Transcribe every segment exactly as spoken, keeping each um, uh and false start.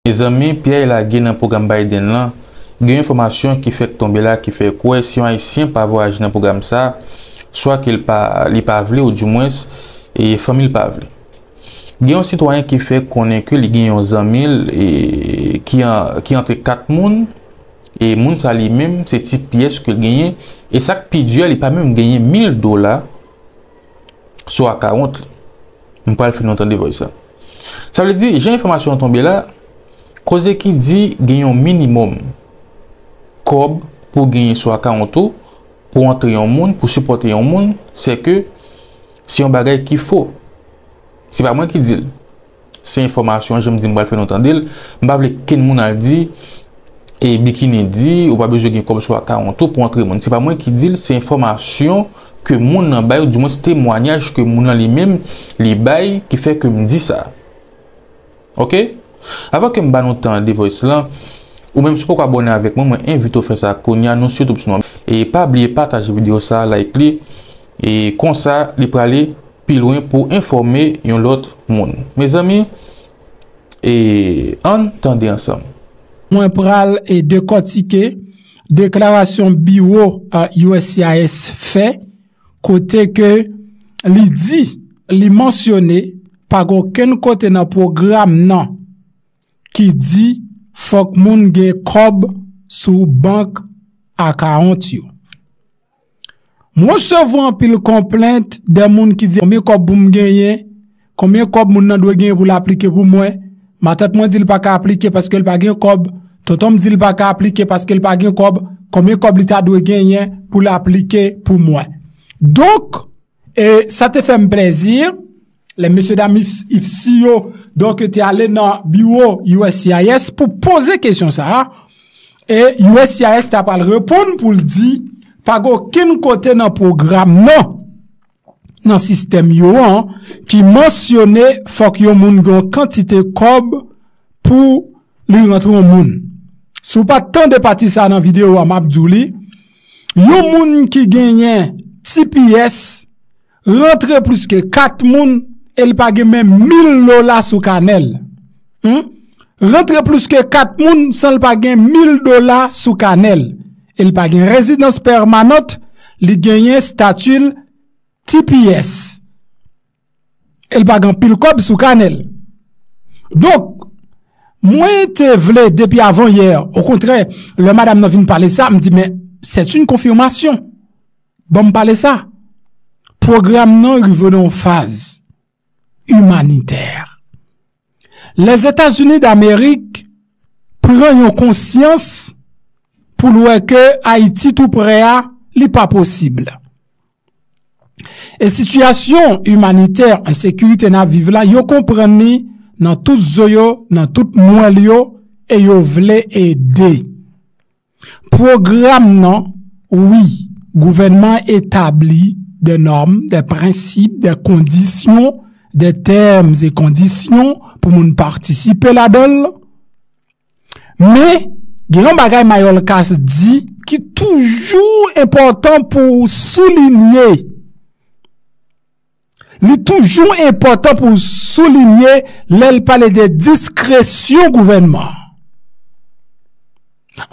Mezanmi, pyèy lage nan pwogram Biden lan. Gen yon enfòmasyon ki fèk tonbe la ki fè kwè si yon Ayisyen pa vwayaje nan pwogram sa, swa ke l pa, li pa vle, oudimwens, e fanmi l pa vle. Gen yon sitwayen ki fè konnen ke li gen yon zanmi l, e, ki an, ki antre kat moun, e moun sa li menm, se T P S ke l genyen, e sa k pi di a, li pa menm genyen mil dola sou akawont li. M pral fè nou tande voice la. Sa vle di, jan enfòmasyon an tonbe la, koze ki di gen yon minimòm kòb pou genyen sou akawont ou, pou antre yon moun, pou sipòte yon moun, se ke se yon bagay ki fo. Se pa mwen ki di l. Se enfòmasyon, jan m di m pral fè nou tande l. M pa vle kenn moun al di, e Bikini di, ou pa bezwen gen kòb sou akawont ou pou antre moun. Se pa mwen ki di l, se enfòmasyon ke moun nan bay, oudimwens temwayaj ke moun nan li menm, li bay, ki fè ke m di sa. Oke? Avan ke m ba nou tan de voice lan, ou menm si w poko abòne avèk mwen, mwen envite w fè sa kounye a, nou sou YouTube sou nou. E pa bliye pataje videyo sa, like li, e konsa, li prale pi lwen pou enfòme yon lòt moun. Mezanmi, e ann tande ansanm. Mwen pral e dekòtike deklarasyon biwo a U S C I S fè, kote ke li di, li mansyone, pa gen okenn kote nan pwogram nan ki di fòk moun gen kòb sou bank akawont yo. M resevwa anpil konplent de moun ki di konbyen kòb pou m genyen, konbyen kòb moun nan dwe genyen pou l aplike pou mwen. Matant mwen di l pa ka aplike paske l pa gen kòb. Tonton m di l pa ka aplike paske l pa gen kòb. Konbyen kòb li ta dwe genyen pou l aplike pou mwen? Donk, e sa te fè m plèzi, lè mesyedam Ifsi yo, donk, te ale nan biwo U S C I S pou poze kesyon sa a, e U S C I S ta pral reponn pou l di, pa gen okenn kote nan pwogram nan, nan sistèm yo an, ki mansyone fòk yon moun gen yon kantite kòb pou li rantre yon moun. Si w pa t tande pati sa a nan videyo a, m ap di w li, yon moun ki genyen T P S, rantre plis ke kat moun, e l pa gen menm mil dola sou kanè l. Hmm? Rantre plis ke kat moun san l pa gen mil dola sou kanè l. E l pa gen rezidans pèmanant, li genyen stati l T P S. E l pa gen anpil kòb sou kanè l. Donk, mwen te vle depi avan yè, okontrè, lè madanm nan vin pale sa, m di, men, c'est une confirmation. Ban m pale sa. Pwogram nan rive nan yon faz imanitè. Lèzetazini Damerik pran yon konsyans pou l wè ke Ayiti tou prè a, li pa posib. E sitiyasyon imanitè, ensekirite n ap viv la, yo konprann li nan tout zo yo, nan tout mwèl yo, e yo vle ede. Pwogram nan, wi, gouvènman etabli de nòm, de prensip, de kondisyon, de termes et conditions pou moun patisipe ladan l. Men, gen yon bagay Mayòlkas di ki toujou enpòtan pou soulinye. Li toujou enpòtan pou soulinye lè l pale de diskresyon gouvènman.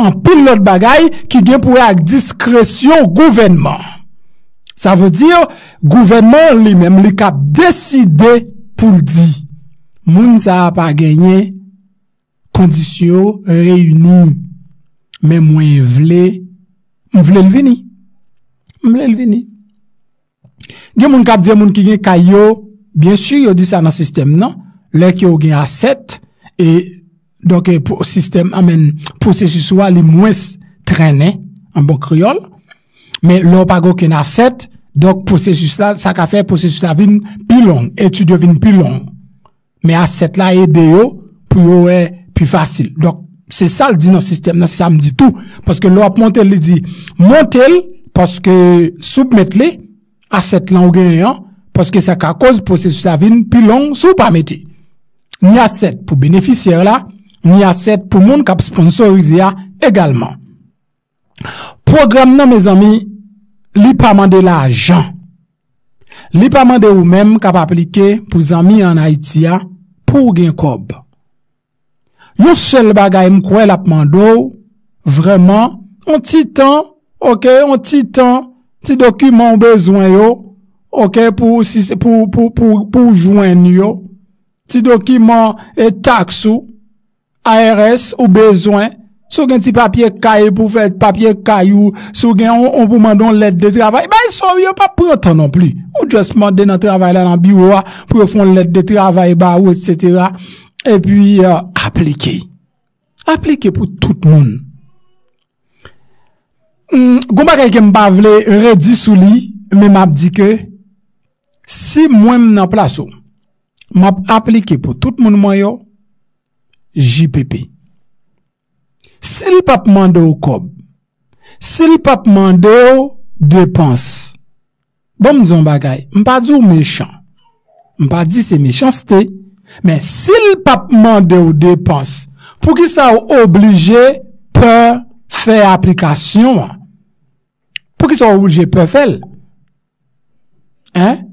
Anpil lòt bagay ki gen pou wè ak diskresyon gouvènman. Sa vle di, gouvènman li menm, li kab deside pou l di, moun sa a pa genyen kondisyon yo reyini, men mwen vle, m vle l vini. M vle l vini. Gen moun k ap di moun ki gen kay yo, byen si, yo di sa nan sistèm nan, lè ke w gen asèt, e, donk, e, pou, sistèm, anmen, pwosesis ou a, li mwens trennen, an bon kreyòl, men lè w pa gen okenn asèt, donk, pwosesis la, sa ka fè pwosesis la vin pi long, etid yo vin pi long. Men asèt la ede yo pou yo wè pi fasil. Donk, se sa l di nan sistèm nan, se sa m di tou. Paske lè w ap monte l, li di, monte l, paske si w mete li, asèt lan ou genyen an, paske sa ka koz pwosesis la vin pi long si w pa mete. Ni asèt pou benefisyè la, ni asèt pou moun k ap sponsorize a egalman. Pwogram nan, mezanmi, li pa mande lajan. Li pa mande ou menm k ap aplike pou zanmi an Ayiti a pou w gen kòb. Yon sèl bagay m kwè l ap mande w, vrèman, yon ti tan, oke, yon ti tan, ti dokiman w bezwen yo, oke, pou, si, pou, pou, pou, pou w jwenn yo, ti dokiman e taks ou, I R S ou bezwen, si w gen ti papye kay pou fè papye kay ou, si w gen yon, yon pou mande yon lèt de travay, bay sa w yo p ap pran tan non pli. Ou just mande nan travay la, nan biwo a, pou yo fè yon lèt de travay ba ou, etsetera. Epi, euh, aplike. Aplike pou tout moun. Hmm, gon bagay ke m pa vle redi sou li, men m ap di ke si mwen m nan plas ou, m ap aplike pou tout moun mwen yo, J P P. Si l p ap mande w kòb, si l p ap mande w depans, bon, m di yon bagay, m pa di w mechan. M pa di se mechanste, men si l p ap mande w depans, poukisa w oblije pè fè aplikasyon an? Poukisa w oblije pè fè l? Hein?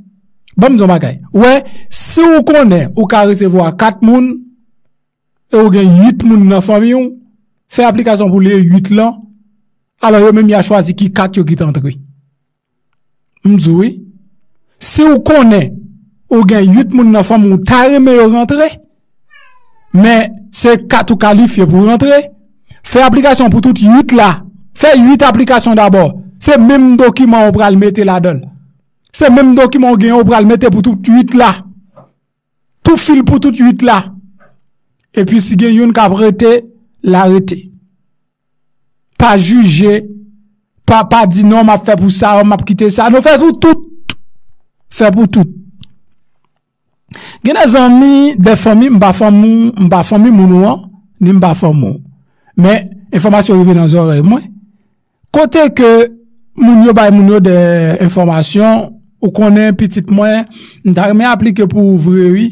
Bon, m di yon bagay. Ou wè, si w konnen ou ka resevwa kat moun, e ou gen uit moun nan fanmi w, fè aplikasyon pou li e uit lan, alò yo menm y a chwazi ki kat yo ki t antre. M di w wi. Si w konnen ou gen uit moun nan fanmi w, ta renmen yo rantre, men se kat ou kalifye pou rantre, fè aplikasyon pou tout uit la. Fè uit aplikasyon dabò. Se menm dokiman ou pral mete ladan l. Se menm dokiman ou genyen ou pral mete pou tout uit la. Tou fil pou tout uit la. Epi si gen youn k ap rete, l a rete. Pa jije, pa, pa di non, m ap fè pou sa, m ap kite sa. Non, fè pou tout. Fè pou tout. Gen de zanmi, de fanmi, m pa fanmi, m pa fanmi moun ou an, ni m pa fanmi w. Men, enfòmasyon rive nan zòrèy mwen. Kote ke moun yo bay moun yo de enfòmasyon, ou konnen pitit mwen, m ta renmen aplike pou ou vre wi,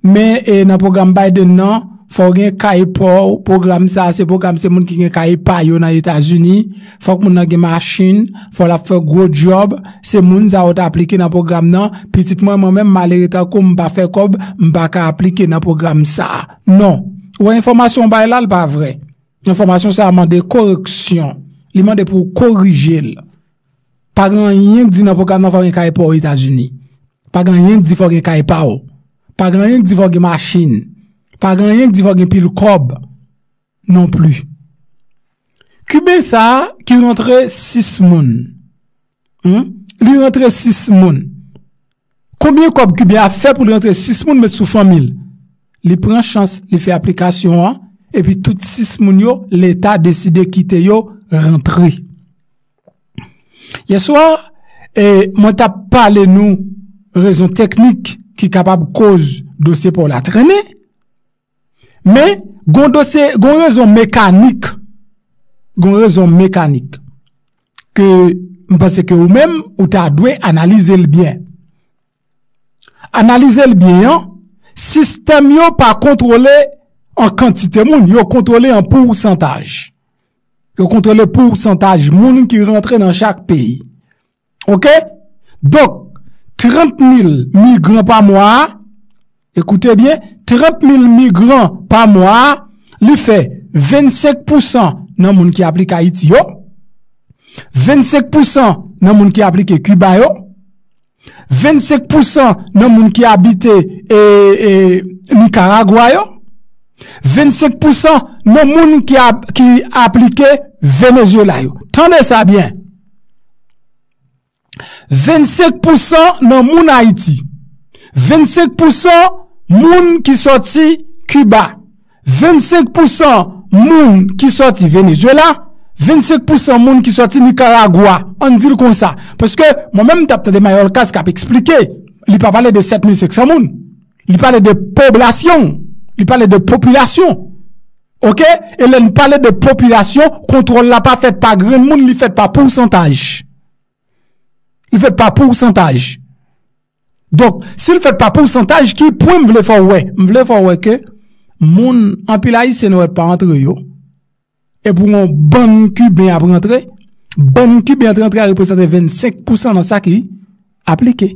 men e, nan pwogram Biden nan, fò w gen kay pa w, pwogram sa a se pwogram se moun ki gen kay pa yo nan Etazini, fòk moun nan gen machin, fò l ap fè gwo djòb, se moun sa yo t aplike nan pwogram nan, pitit mwen, mwen menm, malere tankou m pa fè kòb, m pa ka aplike nan pwogram sa a. Non, ou wè enfòmasyon w bay la, l pa vrè. Enfòmasyon sa a mande koreksyon. Li mande pou w korije l. Pa gen anyen k di nan pwogram nan fò gen kay pa w Etazini. Pa gen anyen k di fò gen kay pa w. Pa gen anyen k di fò gen machin. Pa gen anyen k di fò gen pil kòb non pli. Kiben sa a ki rantre sis moun. Hmm? Li rantre sis moun. Konbyen kòb Kiben a fè pou l rantre sis moun met sou fanmi l? Li pran chans, li fè aplikasyon an, epi tout sis moun yo, Leta deside kite yo rantre. Yèswa, e, mwen t ap pale nou rezon teknik ki kapab koz dosye pa w la trennen, men gon dosye, gon rezon mekanik, gon rezon mekanik ke m panse ke ou menm, ou ta dwe analize l byen. Analize l byen an, sistèm yo pa kontwole an kantite moun, yo kontwole an pousantaj. Yo kontwole pousantaj moun ki rantre nan chak peyi. Oke? Donk, trant mil migran pa mwa a, ekoute byen, trant mil migran pa mwa a, li fè vennsenk pousan nan moun ki aplike Ayiti yo, vennsenk pousan nan moun ki aplike Kiba yo, vennsenk pousan nan moun ki abite, e, e, Nikaragwa yo, vennsenk pousan nan moun ki ap-, ki aplike Venezuela yo. Tande sa byen. Vennsenk pousan nan moun Ayiti, vennsenk pousan moun ki sòti Kiba, vennsenk pousan moun ki sòti Venezuela, vennsenk pousan moun ki sòti Nikaragwa. Ann di l konsa. Paske mwen menm, m t ap tande Mayòlkas k ap eksplike. Li pa pale de sèt mil senk san moun. Li pale de poblasyon. Li pale de popilasyon. Oke? E lè n pale de popilasyon, kontwòl la pa fèt pa grenn moun, li fèt pa pousantaj. Li fèt pa pousantaj. Donk, si l fèt pa pousantaj, ki pwen m vle fè w wè? M vle fè w wè ke moun, anpil Ayisyen nou wè pa antre yo. Epi yon bann Kiben ap rantre, bann Kiben ap rantre a reprezante vennsenk pousan nan sa ki aplike.